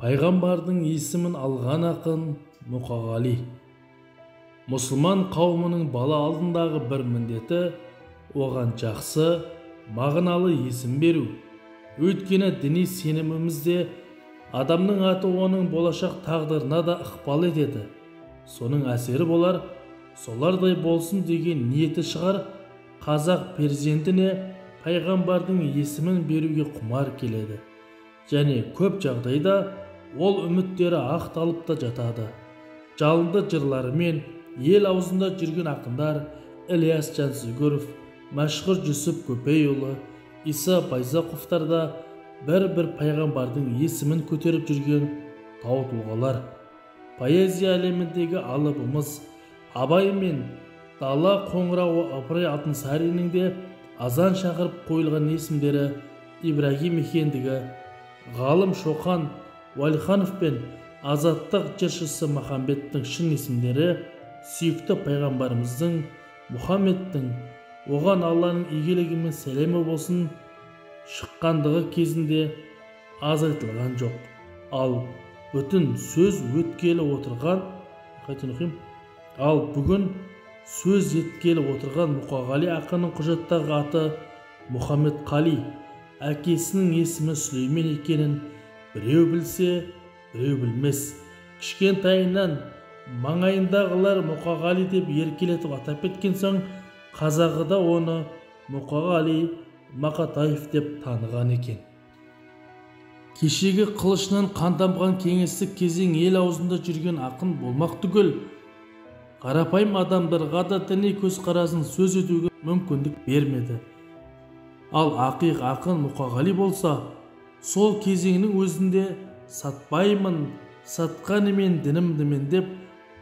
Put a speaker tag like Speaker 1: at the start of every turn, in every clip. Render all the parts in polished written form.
Speaker 1: Пайғамбардың есімін алған ақын Мұқағали. Мұсылман қауымының бала алдындағы бір міндеті оған жақсы, мағыналы есім беру. Өйткені діни сенімімізде адамның аты оның болашақ тағдырына да ықпал етеді. Соның әсері болар, солардай болсын деген ниеті шығар, қазақ перзентіне пайғамбардың есімін беруге құмар келеді. Және көп жағдайда ол үміттері ақталып та жатады. Жалынды жырларымен ел аузында жүрген ақындар Ілияс Жансүгіров, Мәшһүр Жүсіп Көпейұлы, Иса Байзақовтар да бір-бір пайғамбардың есімін көтеріп жүрген тау тұлғалар. Поэзия әлеміндегі алыбымыз Абай мен дала қоңырауы Ыбырай Алтынсариннің де азан шақырып қойылған есімдері Ибрагим екендігі, ғалым Шоқан Уәлиханов пен азаттық жыршысы Махамбеттің шын есімдері сүйікті пайғамбарымыздың Мұхаммедтің, оған Алланың игілігі мен сәлемі болсын, шыққандығы кезінде аз айтылған жоқ. Ал бүтін сөз өткелі отырған, қайтадан оқиын. Ал бүгін сөз еткелі отырған Мұқағали ақынның құжаттағы аты Мұхаммед Қали, әкесінің есімі Сүлеймен екенін біреу білсе, біреу білмес. Кішкентайынан маңайындағылар Мұқағали деп еркелетіп атап кеткен соң, қазағы да оны Мұқағали Мақатаев деп таныған екен. Кешегі қылышынан қан тамған кеңестік кезең ел аузында жүрген ақын болмақ түгел, қарапайым адамдарға да діни көзқарасын сөз етуге мүмкіндік бермеді. Ал ақиық ақын Мұқағали болса, сол кезеңнің өзінде сатпаймын, сатқанымен дінімдімен деп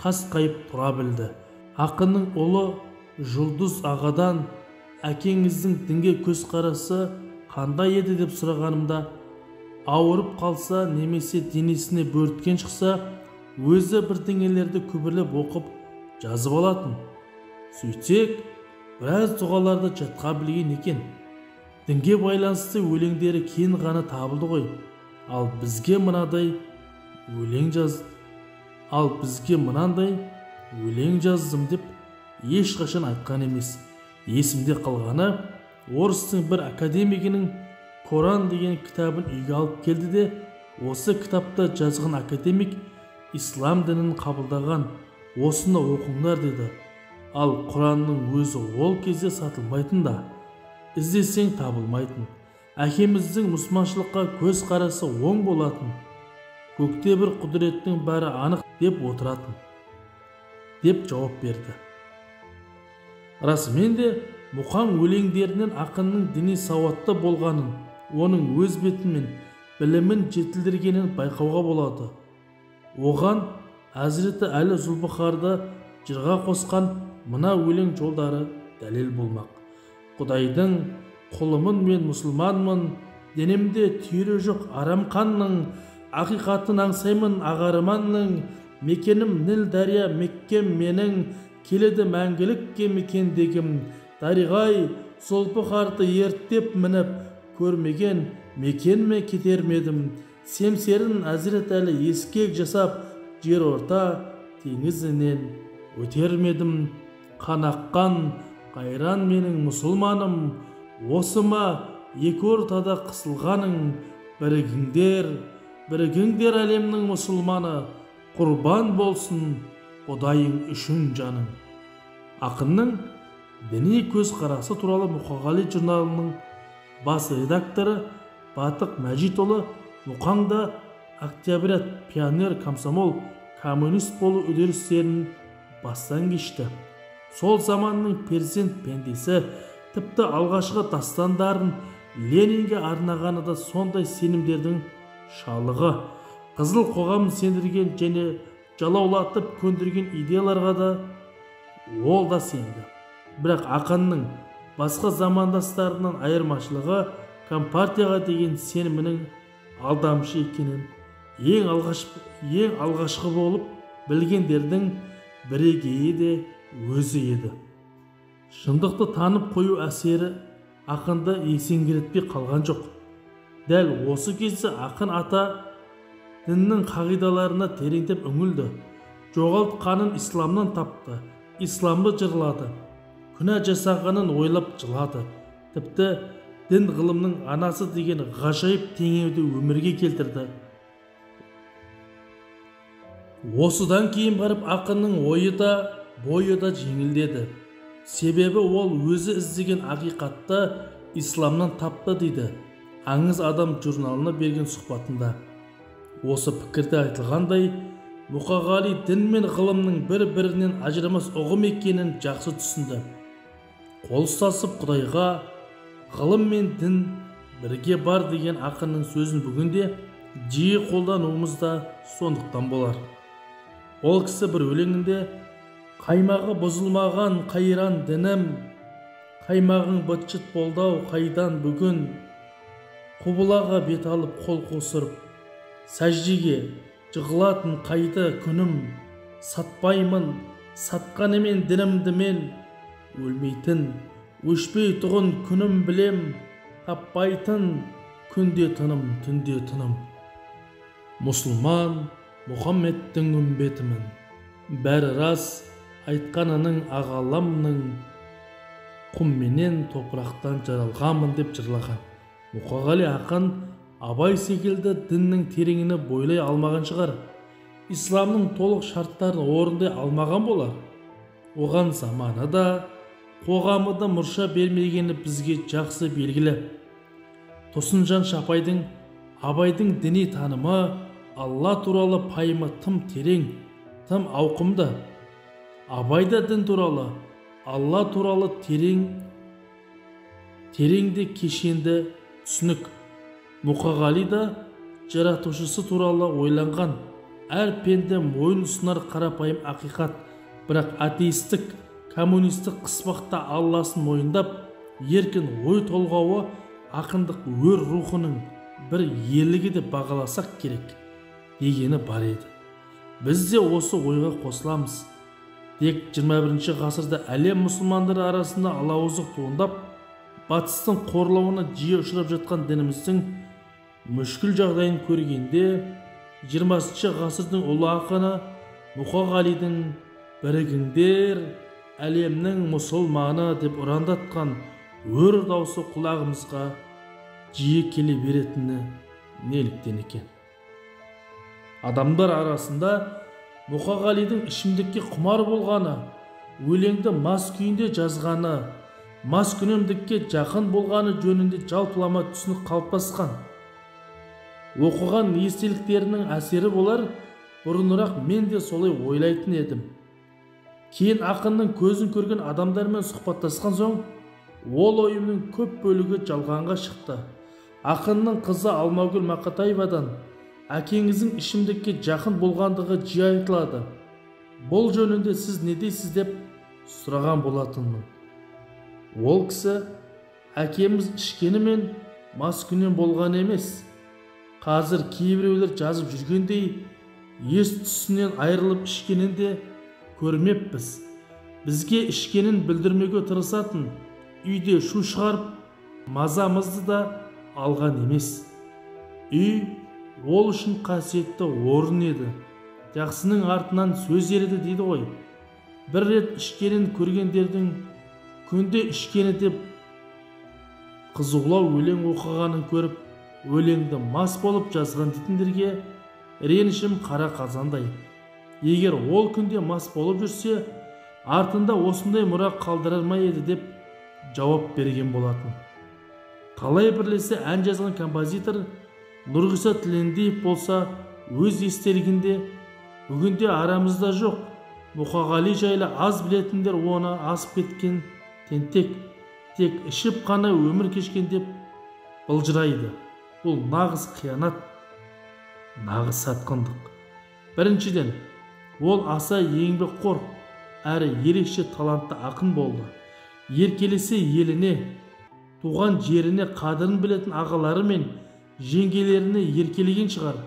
Speaker 1: қасқайып тұра білді. Ақынның ұлы Жұлдыз ағадан әкеңіздің дінге көзқарасы қандай еді деп сұрағанымда, ауырып қалса немесе денесіне бөрткен шықса, өзі бірдеңелерді күбірлеп оқып жазып алатын. Сөйтсек, біраз дұғаларды жатқа білген екен. Дінге байланысты өлеңдері кейін ғана табылды ғой. Ал бізге мынадай өлең жаз, ал бізге мынандай өлең жаздым деп ешқашан айтқан емес. Есімде қалғаны, орыстың бір академигінің Коран деген кітабын үйге алып келді де, осы кітапта жазған академик ислам дінін қабылдаған, осыны оқыңдар деді. Ал Құранның өзі ол кезде сатылмайтын да, іздесең табылмайтын. Әкеміздің мұсылманшылыққа көз қарасы оң болатын. Көкте бір құдіреттің бәрі анық деп отыратын, деп жауап берді. Расымен де Мұқаң өлеңдерінен ақынның діни сауатты болғанын, оның өз бетімен білімін жетілдіргенін байқауға болады. Оған Әзіреті Әлі Зұлпыхарды жырға қосқан мына өлең жолдары дәлел болмақ. Құдайдың құлымын мен мұсылманмын, денемде түйірі жоқ арам қанның, ақиқатын аңсаймын ағарманның, мекенім Ніл дария Меккем менің, келеді мәңгілікке мекендегім. Дариғай Зұлпыхарды ерттеп мініп, көрмеген мекенме кетер ме едім. Семсерін Әзірет Әлі ескек жасап, жер орта теңізінен өтер ме едім. Қан аққан қайран менің мұсылманым, осы ма екі ортада қысылғаның? Бірігіңдер, бірігіңдер әлемнің мұсылманы, құрбан болсын Құдайың үшін жаның. Ақынның діни көзқарасы туралы Мұқағали журналының бас редакторы Батық Мәжитұлы Мұқаң да октябрят, пионер, комсомол, коммунист болу үдерістерін бастан кешті. Сол заманның перзент пендесі, тіпті алғашқы дастандарын Ленинге арнағаны да сондай сенімдердің шалығы. Қызыл қоғамын сендірген және жалаулатып көндірген идеяларға да ол да сенді. Бірақ ақынның басқа замандастарынан айырмашылығы компартияға деген сенімінің алдамшы екенін ең алғашқы болып білгендердің бірегейі де өзі еді. Шындықты танып қою әсері ақынды есеңгіретпей қалған жоқ. Дәл осы кезде ақын ата Діннің қағидаларына тереңдеп үңілді. Жоғалтқанын исламнан тапты, исламды жырлады. Күнә жасағанын ойлап жылады. Тіпті дін ғылымның анасы деген ғажайып теңеуді өмірге келтірді. Осыдан кейін барып ақынның ойы да, бойы да жеңілдеді. Себебі ол өзі іздеген ақиқатты исламнан тапты дейді Аңыз адам журналына берген сұхбатында. Осы пікірде айтылғандай, Мұқағали дін мен ғылымның бір-бірінен ажырамас ұғым екенін жақсы түсінді. Қол ұстасып Құдайға, ғылым мен дін бірге бар деген ақынның сөзін бүгінде жиі қолдануымыз да сондықтан болар. Ол кісі бір өлеңінде қаймағы бұзылмаған қайран дінім, қаймағың быт-шыт болды-ау қайдан бүгін, құбылаға бет алып қол қусырып, сәждеге жығылатын қайды күнім, сатпаймын, сатқанымен дінімді мен, өлмейтін, өшпей тұғын күнім білем, таппайтын күнде тыным, түнде тыным. Мұсылман Мұхаммедтің үмбетімін, бәрі рас, айтқанының ағаламның, құмменен топырақтан жаралғанмын деп жырлаған. Мұқағали ақын Абай секілді діннің тереңіне бойлай алмаған шығар. Исламның толық шарттарын орындай алмаған болар. Оған заманы да, қоғамы да мұрша бермегені бізге жақсы белгілі. Тұрсынжан Шапайдың Абайдың діни танымы, Алла туралы пайымы тым терең, тым ауқымды. Абай да дін туралы, Алла туралы терең де кешенді түсінік. Мұқағали да жаратушысы туралы ойланған, әр пенде мойын ұсынар қарапайым ақиқат, бірақ атеистік, коммунистік қыспақта Алласын мойындап, еркін ой толғауы ақындық өр рухының бір ерлігі деп бағаласақ керек дегені бар еді. Біз де осы ойға қосыламыз. Тек 21 ғасырда әлем мұсылмандары арасында алауыздық туындап, батыстың қорлауына жиі ұшырап жатқан дініміздің мүшкіл жағдайын көргенде 20 ғасырдың ұлы ақыны Мұқағалидың бірігіңдер әлемнің мұсылманы деп ұрандатқан өр даусы құлағымызға жиі келе беретіні неліктен екен? Адамдар арасында Мұқағалидың ішімдікке құмар болғаны, өлеңді мас күйінде жазғаны, маскүнемдікке жақын болғаны жөнінде жалпылама түсінік қалыптасқан. Оқыған естеліктерінің әсері болар, бұрынырақ мен де солай ойлайтын едім. Кейін ақынның көзін көрген адамдармен сұхбаттасқан соң, ол ойымның көп бөлігі жалғанға шықты. Ақынның қызы Алмагүл Мақатаевадан әкеңіздің ішімдікке жақын болғандығы жиі айтылады. Бұл жөнінде сіз не дейсіз деп сұраған болатынмын. Ол кісі әкеміз ішкенімен маскүнем болған емес. Қазір кейбіреулер жазып жүргендей ес түсінен айырылып ішкенін де көрмеппіз. Бізге ішкенін білдірмеуге тырысатын, үйде шу шығарып, мазамызды да алған емес. Үй ол үшін қасиетті орын еді. Жақсының артынан сөз ереді дейді ғой. Бір рет ішкенін көргендердің күнде ішкені деп қызулау өлең оқығанын көріп, өлеңді мас болып жазған дейтіндерге ренішім қара қазандай. Егер ол күнде мас болып жүрсе, артында осындай мұра қалдырар ма еді деп жауап берген болатын. Талай бірлесе ән жазған композитор Нұрғиса Тілендиев болса, өз естелігінде бүгінде арамызда жоқ, Мұқағали жайлы аз білетіндер оны асып кеткен тентек, тек ішіп қана өмір кешкен деп былжырайды. Бұл нағыз қиянат, нағыз сатқындық. Біріншіден, ол аса еңбекқор, әрі ерекше талантты ақын болды. Еркелесе еліне, туған жеріне қадірін білетін ағалары мен жеңгелеріне еркелеген шығар.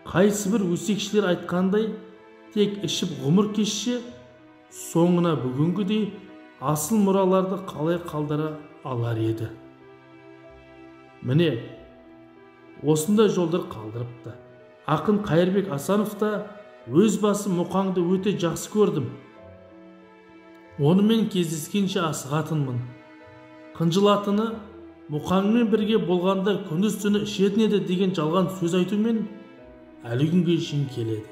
Speaker 1: Қайсы бір өсекшілер айтқандай, тек ішіп ғұмыр кешсе, соңына бүгінгідей асыл мұраларды қалай қалдыра алар еді. Міне, осындай жолдар қалдырыпты. Ақын Қайырбек Асанов та өз басым Мұқаңды өте жақсы көрдім. Онымен кездескенше асығатынмын. Қынжылатыны Мұқаңмен бірге болғандар күндіз-түні ішетін еді деген жалған сөз айтумен әлі күнге шейін келеді.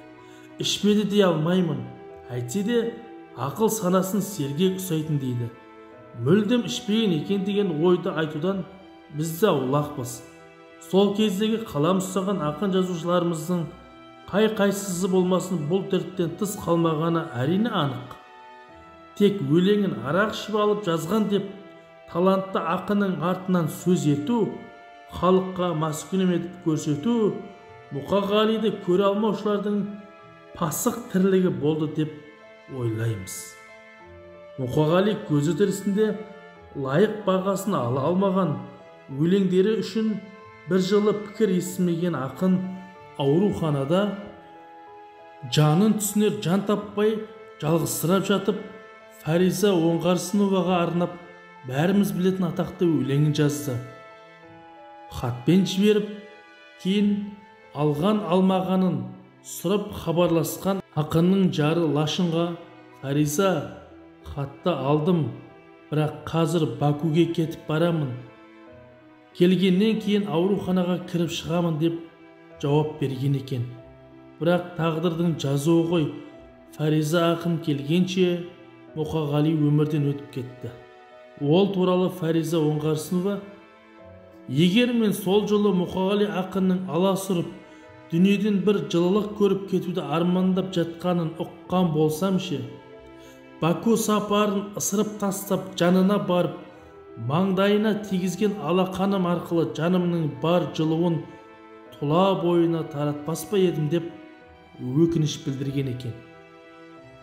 Speaker 1: Ішпеді дей алмаймын. Әйтсе де ақыл санасын сергек ұстайтын дейді. Мүлдем ішпеген екен деген ойды айтудан біз де аулақпыз. Сол кездегі қалам ұстаған ақын жазушыларымыздың қай-қайсысы болмасын бұл дерттен тыс қалмағаны әрине анық. Тек өлеңін арақ ішіп алып жазған деп талантты ақынның артынан сөз ету, халыққа маскүнем етіп көрсету, Мұқағалиды көре алмаушылардың пасық тірлігі болды деп ойлаймыз. Мұқағали көзі тірісінде лайық бағасын ала алмаған, өлеңдері үшін бір жылы пікір естімеген ақын ауруханада жанын түсінер жан таппай жалғызсырап жатып, Фариза Оңғарсыноваға арнап бәріміз білетін атақты өлеңін жазды. Хатпен жіберіп, кейін алған алмағанын сұрап хабарласқан ақынның жары Лашынға: «Фариза, хатты алдым, бірақ қазір Бакуге кетіп барамын. Келгеннен кейін ауруханаға кіріп шығамын» деп жауап берген екен. Бірақ тағдырдың жазуы ғой, Фариза ақын келгенше Мұқағали өмірден өтіп кетті. Ол туралы Фариза Оңғарсынова: «Егер мен сол жолы Мұқағали ақынның аласұрып, дүниеден бір жылылық көріп кетуді армандап жатқанын ұққан болсам ше, Баку сапарын ысырып тастап жанына барып, маңдайына тигізген алақаным арқылы жанымның бар жылуын тұла бойына таратпас па едім» деп өкініш білдірген екен.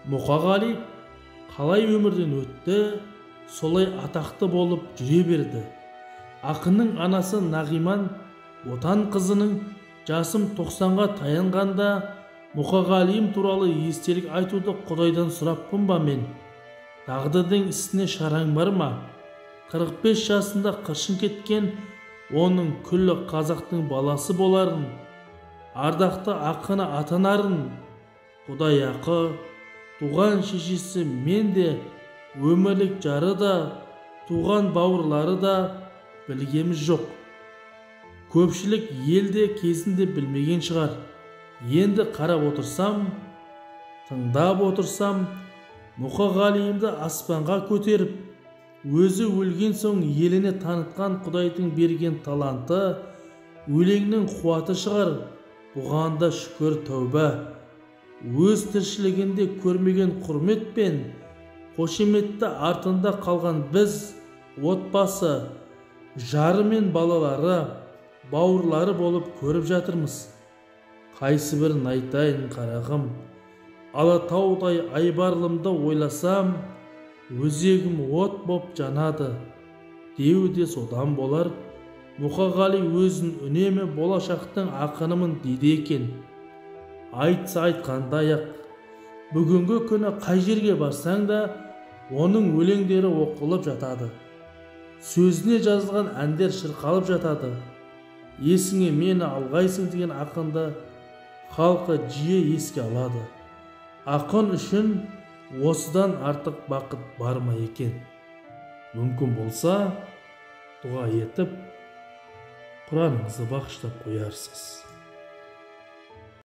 Speaker 1: Мұқағали қалай өмірден өтті, солай атақты болып жүре берді. Ақынның анасы Нағиман Отан қызының жасым 90-ға таянғанда Мұқағалиым туралы естелік айтуды Құдайдан сұраппын ба мен? Тағдырдың ісіне шараң бар ма? 45 жасында қыршын кеткен оның күллі қазақтың баласы боларын, ардақты ақыны атанарын Құдай ақы, туған шешесі мен де, өмірлік жары да, туған бауырлары да білгеміз жоқ. Көпшілік елде кезінде білмеген шығар. Енді қарап отырсам, тыңдап отырсам, Мұқағалиымды аспанға көтеріп, өзі өлген соң еліне танытқан Құдайдың берген таланты, өлеңнің қуаты шығар. Бұған да шүкір тәуба. Өз тіршілігінде көрмеген құрмет пен қошеметті артында қалған біз, отбасы, жары мен балалары, бауырлары болып көріп жатырмыз. Қайсы бірін айтайын, қарағым, Алатаудай айбарлымды ойласам, өзегім от боп жанады деуі де содан болар. Мұқағали өзін үнемі болашақтың ақынымын дейді екен. Айтса айтқандай-ақ, бүгінгі күні қай жерге барсаң да оның өлеңдері оқылып жатады. Сөзіне жазылған әндер шырқалып жатады. Есіңе мені алғайсың деген ақынды халқы жиі еске алады. Ақын үшін осыдан артық бақыт бар ма екен? Мүмкін болса, дұға етіп, Құраныңызды бағыштап қоярсыз.